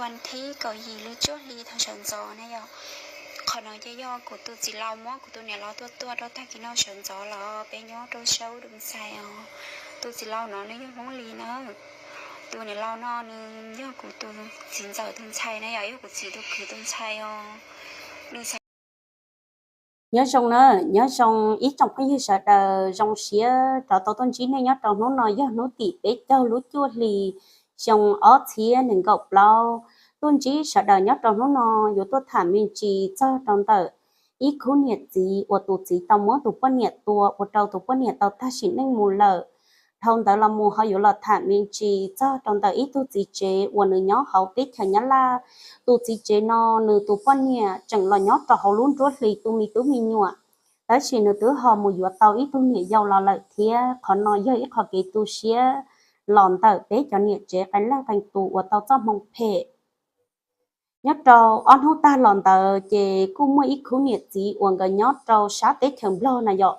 Thib kaum yim lub cuaj hli thaum sawv ntxov na yom. Qhov no ces yog kuv tus txiv laus muab kuv tus niam laus tua tuag rau tag kis no sawv ntxov los peb nyob rau sab ub du ntxhais os. Tus txiv laus no nws yog Hmoob Lis na. Tus niam laus no nws yog kuv tus txiv ntxawm tus ntxhais na yom, yog kuv txiv tus kwv tus ntxhais os. Nws Nyob zoo na, nyob zoo ib tsoom phooj ywg sawv daws, zoo siab rov tau tuaj ntsib nej nyob rau hnub no yog hnub tim peb caug lub cuaj hli xyoo ob txhiab nees nkaum plaub. Tuaj ntsib sawv daws nyob rau hnub no yuav tuaj tham me ntsis txog rau ntawm ib khub niam txiv uas tus txiv tau muab tus poj niam tua ua rau tus poj niam tau tag sim neej mus lawm. Dhau ntawd los mus ho yuav los tham me ntsis txog rau ntawm ib tug txiv tsev uas nws nyob hauv teb chaws Nyab Laj. Tus txiv tsev no nws tus poj niam tseem los nyob rau hauv lub nruab hlis tu me tub me nyuam, tab sis nws twb ho mus yuav tau ib tug niam yau los lawm thiab. Qhov no yog ib qho kev tu siab los ntawm peb cov niam tsev qee leej qee tus uas tau txoj hmoo phem. Nyob rau ob hnub tag los ntawd ces kuj muaj ib khub niam txiv uas nkawd nyob rau sab teb chaws Nplog na yom,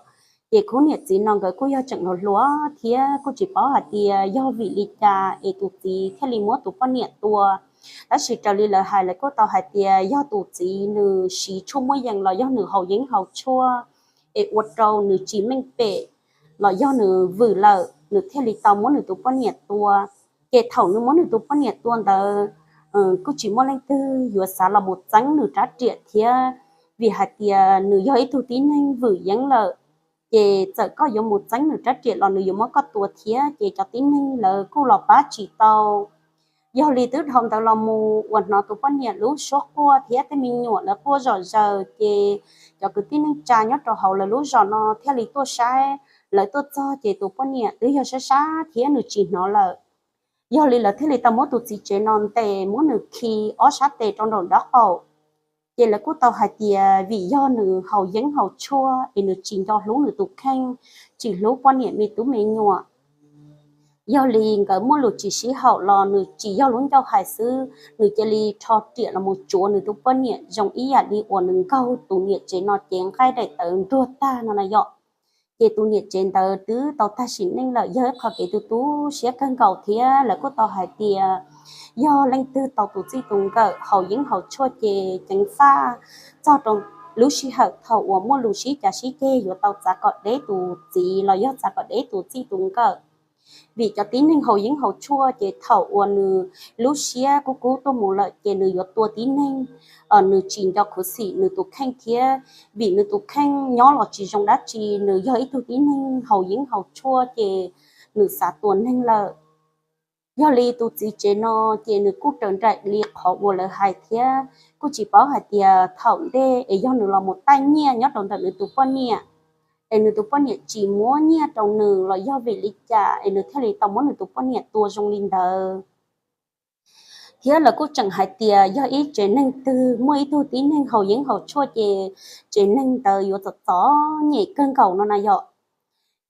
ces khub niam txiv no nkawd kuj yog tseem hluas hluas thiab kuj tsis paub hais tias yog vim li cas es tus txiv thiaj li muab tus poj niam tua. Tab sis raws li lawv hais, lawv kuj tau hais tias yog tus txiv nws siv tshuaj muaj yees los yog nws haus yeeb haus tshuaj es ua rau nws tsis meej pem los yog nws vwm lawm, nws thiaj li tau muab nws tus poj niam tua. Ces thaum nws muab nws tus poj niam tua ntawd, kuj tsis muaj leej twg yuav xav los mus txeeb nws rab riam thiab, vim hais tias nws yog ib tug tib neeg vwm yeeb lawm, ces txawm koj yuav mus txeeb nws rab riam los nws yuav muab koj tua thiab, ces cov tib neeg lawv kuj los pab tsis tau. Yog li twb dhau ntawd los mus uas hnov tus poj niam lub suab quaj thiab tej me nyuam lawv quaj zom zaws, ces cov kwv tij neej tsa nyob rau hauv lawv lub zos no thiaj li tuaj saib. Lawv tuaj txog ces tus poj niam twb yog sab sab thiab nws tsis hnov lawm. Yog li lawv thiaj li tau muab tus txiv tsev no ntes muab nws khi ob sab tes rau nraum nraub qaum. Ces lawv kuj tau hais tias vim yog nws haus yeeb haus tshuaj es nws tsis nco hlub nws tus kheej, tsis hlub poj niam me tub me nyuam. Yog li nkawd muaj lus tsis sib haum los nws tsis yog lub ncauj hais xwb, nws cia li rho riam los mus tsuav nws tus poj niam zoo ib yam li uas nws nkaug tus niam tsev no cev nqaij daim tawv nruag tag no na yom. Ces tus niam tsev ntawd twb tau tag sim neej lawm, yog ib qho kev tu tu siab kawg nkaus thiab. Lawv kuj tau hais tias yog leej twg tau tus txij tus nkawm haus yeeb haus tshuaj ces ceev faj txog rau lub sij hawm thaum uas muaj lus sib cav sib ceg yuav tau txav kom deb tus txiv los yog txav kom deb tus txij tus nkawm. Vim cov tib neeg haus yeeb haus tshuaj ces thaum uas nws lub siab kub kub tuaj mus lawm ces nws yuav tua tib neeg, nws tsis nco khuv xim nws tus kheej thiab. Vim nws tus kheej nyob los tsis zoo dab tsi, nws yog ib tug tib neeg haus yeeb haus tshuaj ces nws xav tua neeg lawm. Yog li tus txiv tsev no ces nws kuj raws nraim li qhov uas lawv hais thiab. Kuj tsis paub hais tias thaum ntej es yog nws los mus taij nyiaj nyob rau ntawm nws tus poj niam, es nws tus poj niam tsis muab nyiaj rau nws los yog vim li cas es nws thiaj li tau muab nws tus poj niam tua zoo li ntawd. Thiab lawv kuj tseem hais tias yog ib tsev neeg twg muaj ib tug tib neeg haus yeeb haus tshuaj ces tsev neeg ntawd yuav txom txom nyem kawg nkaus no na yom.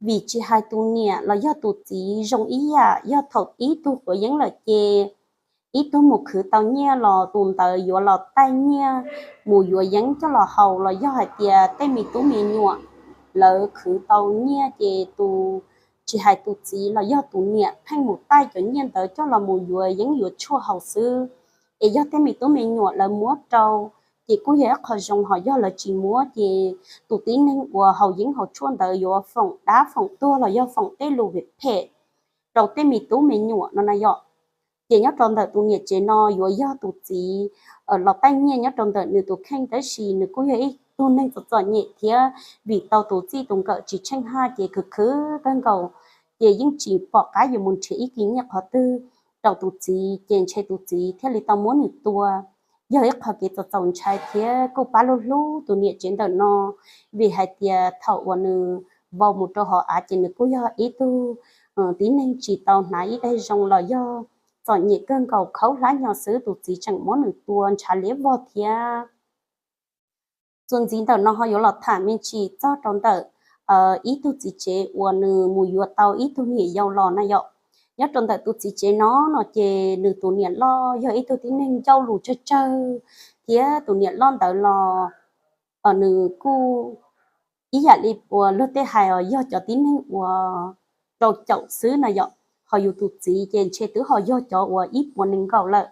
Vim tsis hais tus niam los yog tus txiv zoo ib yam, yog thaum ib tug quav yeeb lawm ces ib tug mus khwv tau nyiaj los tus ntawd yuav los taij nyiaj mus yuav yeeb coj los haus, los yog hais tias tej me tub me nyuam lawv khwv tau nyiaj ces tus, tsis hais tus txiv los yog tus niam pheej mus taij cov nyiaj ntawd coj los mus yuav yeeb yuav tshuaj haus xwb. Es yog tej me tub me nyuam lawv muab rau ces kuj yog ib qho zoo, ho yog lawv tsis muab ces tus tib neeg uas haus yeeb haus tshuaj ntawd yuav foom dab foom tuag los yog foom tej lus phem rau tej me tub me nyuam no na yom. Ces nyob rau ntawm tus niam tsev no yuav yog tus txiv los taij nyiaj nyob rau ntawm nws tus kheej, tab sis nws kuj yog ib tug neeg txom txom nyem thiab, vim tau tus txij tus nkawm tsis tsheej haj ces khwv khwv kawg nkaus, ces yeej tsis pom qab yuav mus nrhiav ib kis nyiaj qhov twg rau tus txiv, ces ntshe tus txiv thiaj li tau muab nws tua. Yog ib qho kev txaus txaus ntshai thiab kuj pab lub hlub tus niam tsev ntawm no, vim hais tias thaum uas nws vau mus rau hauv av ces nws kuj yog ib tug tib neeg tsis tau hnav ib daig zoo los yog txom nyem kawg nkaus, khaub hlab nyo xwb, tus txiv tseem muab nws tua ntshav liab vog thiab. Txuas ntxiv ntawm no ho yuav los tham me ntsis txog rau ntawm ib tug txiv tsev uas nws mus yuav tau ib tug niam yau los na yom. Nyob rau ntawm tus txiv tsev no no ces nws tus niam loj yog ib tug tib neeg ncauj lus tsawg tsawg, thiab tus niam loj ntawd los nws kuj ib yam li uas luag tej hais os, yog cov tib neeg uas rau caum xwb na yom, ho yus tus txiv ces ntshe twb ho yog cov uas ib puas nees nkaum lawm.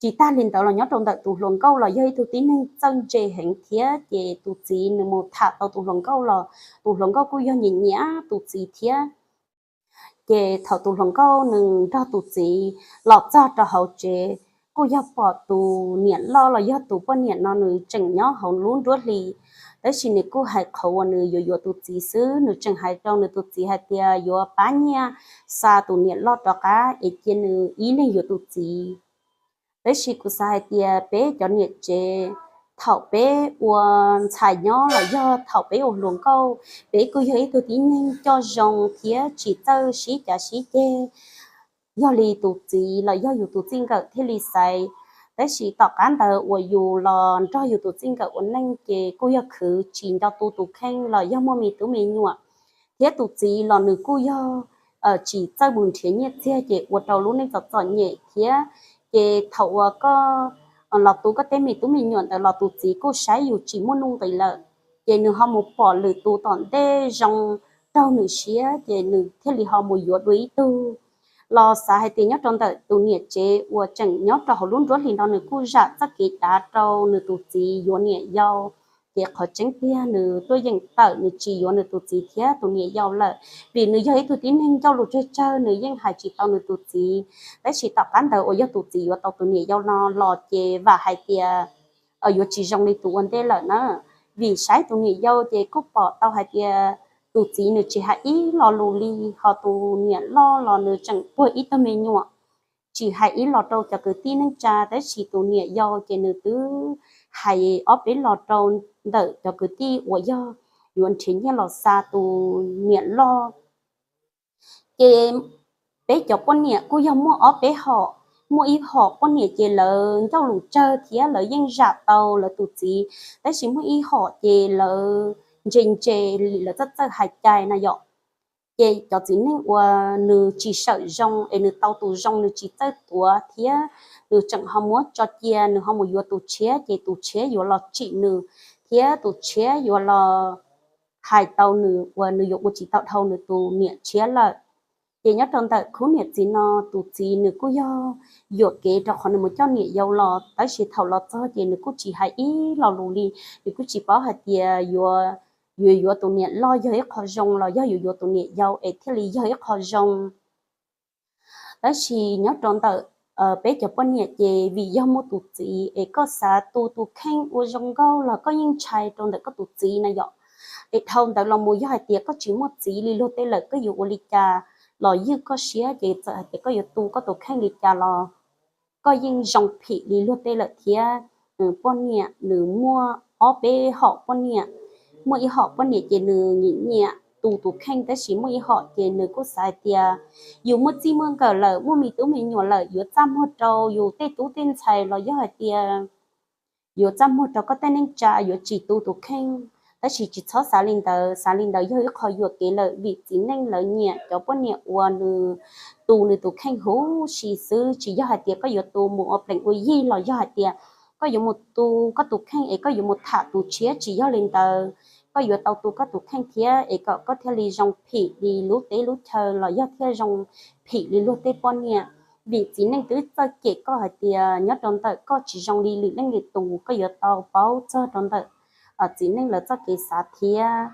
Tsis tag li ntawd los nyob rau ntawm tus hluas nkauj los yog ib tug tib neeg txawj ntse heev thiab, ces tus txiv nws mus tham tau tus hluas nkauj los tus hluas nkauj kuj yog nyiam nyiam tus txiv thiab. Ces thaum tus hluas nkauj nws nrog tus txiv los txog rau hauv tsev, kuj yog pom tus niam loj los yog tus poj niam no nws tseem nyob hauv lub nruab hlis. Tab sis nws kuj hais qhov uas nws yuav yuav tus txiv xwb, nws tseem hais rau nws tus txiv hais tias yuav pab nyiaj xa tus niam loj rov qab es cia nws ib leeg yuav tus txiv. Tab sis kuv xav hais tias peb cov niam tsev, thaum peb ua ntxhais nyob los yog thaum peb ua hluas nkauj, peb kuj yog ib tug tib neeg coj zoo thiab tsis txawj sib cav sib ceg. Yog li tus txiv los yog yus tus txij nkawm thiaj li xaiv. Tab sis tom qab ntawd uas yus los nrog yus tus txij nkawm ua neej ces kuj yog khwv tsis nco tu tus kheej los yog muaj me tub me nyuam, thiab tus txiv los nws kuj yog tsis txawj mus nrhiav nyiaj txiag ces ua rau lub neej txom txom nyem thiab. Ces thaum uas koj los tu koj tej me tub me nyuam ntawd los tus txiv kuj saib yus tsis muaj nuj nqis lawm, ces nws ho mus pom lwm tus tom ntej zoo raug nws siab ces nws thiaj li ho mus yuav dua ib tug. Los xav hais tias nyob rau ntawm tus niam tsev uas tseem nyob rau hauv lub nruab hlis no nws kuj zam txoj kev dav rau nws tus txiv yuav niam yau. Ces qhov tseeb tiag nws tuaj yeem tawm nws tsis yuav nws tus txiv thiab tus niam yau lawm, vim nws yog ib tug tib neeg ncauj lus tsawg tsawg nws yeej hais tsis tau nws tus txiv. Tab sis tom qab ntawd uas yog tus txiv yuav tau tus niam yau no los ces vam hais tias yuav tsis zoo li tus ua ntej lawm na. Vim saib tus niam yau ces kuj pom tau hais tias tus txiv nws tsis hais ib lo lus li, ho tus niam loj los nws tseem puag ib tug me nyuam, tsis hais ib los rau cov kwv tij neej tsa, tab sis tus niam yau ces nws twb hais ob peb los rau ntawm cov kwv tij uas yog yuav nrhiav nyiaj los xa tus niam loj. Ces peb cov poj niam kuj yog muaj ob peb hom, muaj ib hom poj niam ces lawv ncauj lus tsawg thiab lawv yeej zam tau lawv tus txiv, tab sis muaj ib hom ces lawv ntse ntse li lawv txawj txawj hais cai na yom. Ces cov txiv neej uas nws tsis sawm zoo es nws tau tus zoo nws tsis txawj tuav thiab, nws tseem ho muab tso cia nws ho mus yuav tus tshiab ces tus tshiab yuav los tsim nws, thiab tus tshiab yuav los hais tau nws uas nws yuav ua tsis tau dhau nws tus niam tshiab lawm. Ces nyob rau ntawm khub niam txiv no, tus txiv nws kuj yog yuam kev rau qhov nws mus coj niam yau los, tab sis thaum los txog ces nws kuj tsis hais ib lo lus li, nws kuj tsis paub hais tias yuav yuav yuav tus niam loj yog ib qho zoo los yog yuav yuav tus niam yau es thiaj li yog ib qho zoo. Tab sis nyob rau ntawm peb cov poj niam ces vim yog muaj tus txiv es koj xav tu tus kheej ua zoo nkauj los koj yeej ntshai rau ntawm koj tus txiv na yom. Es dhau ntawd los mus yog hais tias koj tsis muaj txiv li luag tej lawm koj yuav ua li cas los ywj koj siab ces txawm hais tias koj yuav tu koj tus kheej li cas los koj yeej zoo phim li luag tej lawm thiab. Poj niam nws muaj ob peb hom poj niam, muaj ib hom poj niam ces nws nyiam nyiam tu tus kheej tab sis muaj ib hom ces nws kuj xav hais tias yus muaj txij muaj nkawm lawm muaj me tub me nyuam lawm yuav txaj muag rau yus tej tub tej ntxhais los yog hais tias yuav txaj muag rau koj tej neej tsa yuav tsis tu tus kheej. Tab sis tsis txhob xav li ntawd, xav li ntawd yog ib qho yuam kev lawm vim txiv neej lawv nyiam cov poj niam uas nws tu nws tus kheej huv si xwb, tsis yog hais tias koj yuav tu mus ua plees ua yig los yog hais tias koj yuav mus tu koj tus kheej es koj yuav mus tham tus tshiab, tsis yog li ntawd. Koj yuav tau tu koj tus kheej thiab es kom koj thiaj li zoo phim li lub teb lub chaw los yog thiaj zoo phim li luag tej poj niam. Vim txiv neej twb txawj cem koj hais tias nyob rau ntawm koj tsis zoo li lwm leej lwm tus, koj yuav tau paub txog rau ntawm txiv neej lawv txoj kev xav thiab.